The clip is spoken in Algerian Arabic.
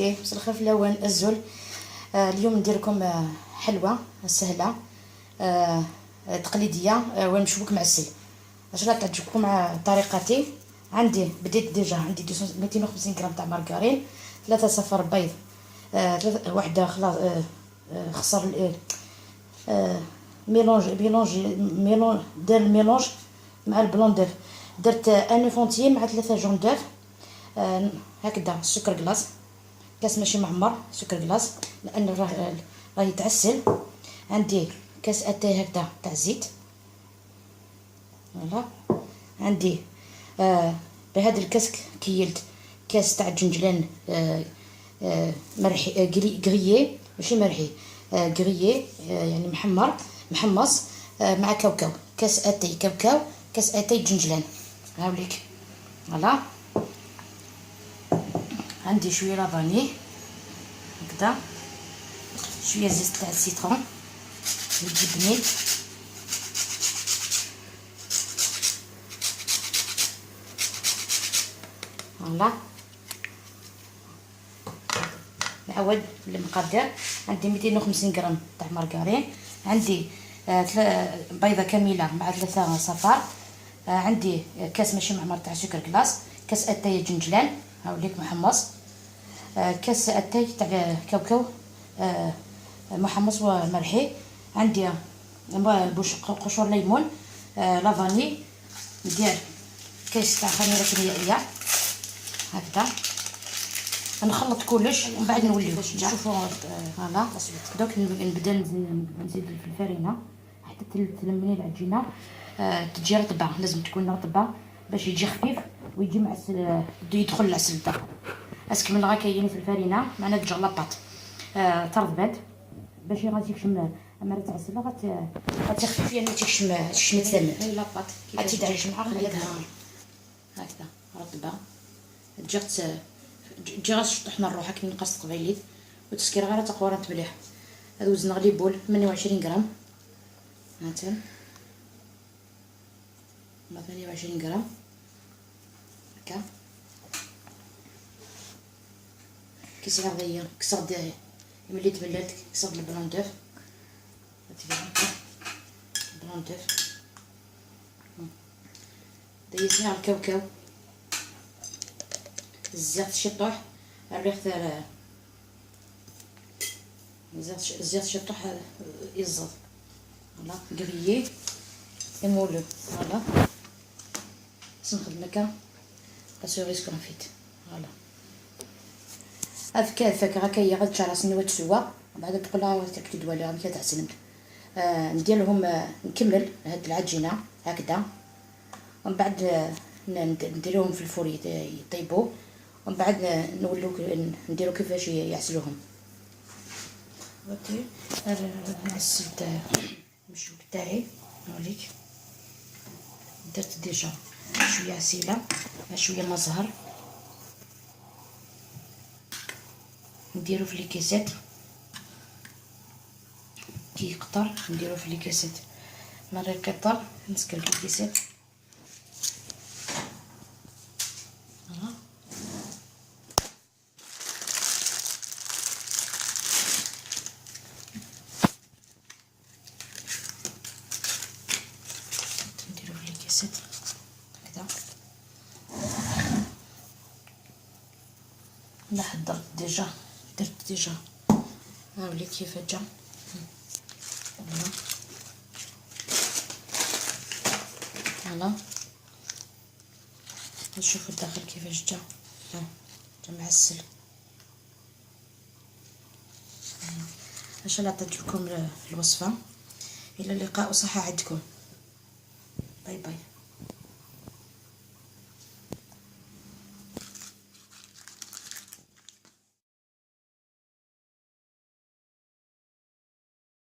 خواتاتي، مساء الخير في الاول الزول. اليوم ندير لكم حلوة سهلة تقليدية والمشبوك معسل. ان شاء الله تعجبكم مع طريقتي. عندي بديت déjà، عندي 250 غرام تاع مارغرين، 3 صفر بيض، وحده خلاص خسر mélange mélange mélange، دار ال mélange مع ال blanc d'œuf. درت un œuf entier مع 3 jaunes d'œuf. هكذا سكر glace، كاس ماشي معمر سكر glace لان راه يتعسل. عندي كاس اتاي هكذا تاع زيت، voilà. عندي بهذا الكاس كيلت كاس تاع جنجلان مرحي grillé، ماشي مرحي، grillé يعني محمر محمص مع كاوكاو. كاس اتاي كاوكاو، كاس اتاي جنجلان، هاوليك voilà. عندي شوية la vanille هكذا، شوية zeste تاع ال citron يجي بنين. voilà، نعاود المقادير. عندي 250 غرام تاع مارغرين، عندي بيضة كاملة مع 3 صفار، عندي كاس ماشي معمر تاع سكر glace، كاس اتاي جنجلان هاوليك محمص، كاس اتاي تاع كاوكاو محمص ومرحي، عندي قشور ليمون، la vanille، ندير كاس تاع خميره كيميائية هكذا. نخلط كلش ومن بعد نوليو نشوفوا. voilà، دوك نبدا نزيد في الفرينة حتى تلمني العجينة. تجي رطبه، لازم تكون رطبه باش يجي خفيف ويجي معسل، يدخل العسل داخل. est-ce que من غا كاين في الفرينة معنا تجي la pâte ترطبات باش غادي يكشم. اما تعسل غتخفف، يعني تكشم تشم تسمن هاي la pâte. غادي تعجن مع هكذا رطبه، تجي غير طحنا روحك من قص قبيليت وتسكر غير تقورنت مليح. هذا وزن les boules 28 غرام، هاتن 28 غرام هكا. كيس غادي كسر ملي تبلات كسر ال blanc d'œuf، blanc d'œuf ديسني على الكاوكاو، زيت شطوح الريح، زيت شطوح يزض. voilà، grillé et moulu. voilà، نخدم هكا la cerise confite. voilà، هاك هاك هكا غادي تشعر راسني وتسوى بعد تقول لها تاكلي دوالي غادي تحسن. ندير لهم نكمل هاد العجينة هكذا ومن بعد نديرهم في ال four يطيبوا، ومن بعد نولو نديرو كيفاش يعسلوهم. اوكي، عسلت المشوك تاعي، نوريك. درت déjà شوية عسيله مع شوية مزهر، نديرو في les caissettes كي يقطر، نديرو في les caissettes مرة يقطر نسكر في les caissettes. voilà، نديرو في les caissettes هكذا. انا حضرت déjà، درت déjà، هاولي كيف جا. voilà voilà، نشوفوا الداخل كيفاش جا. جا معسل. ان شاء الله تعجبكم الوصفه. الى اللقاء وصحة عندكم. bye bye.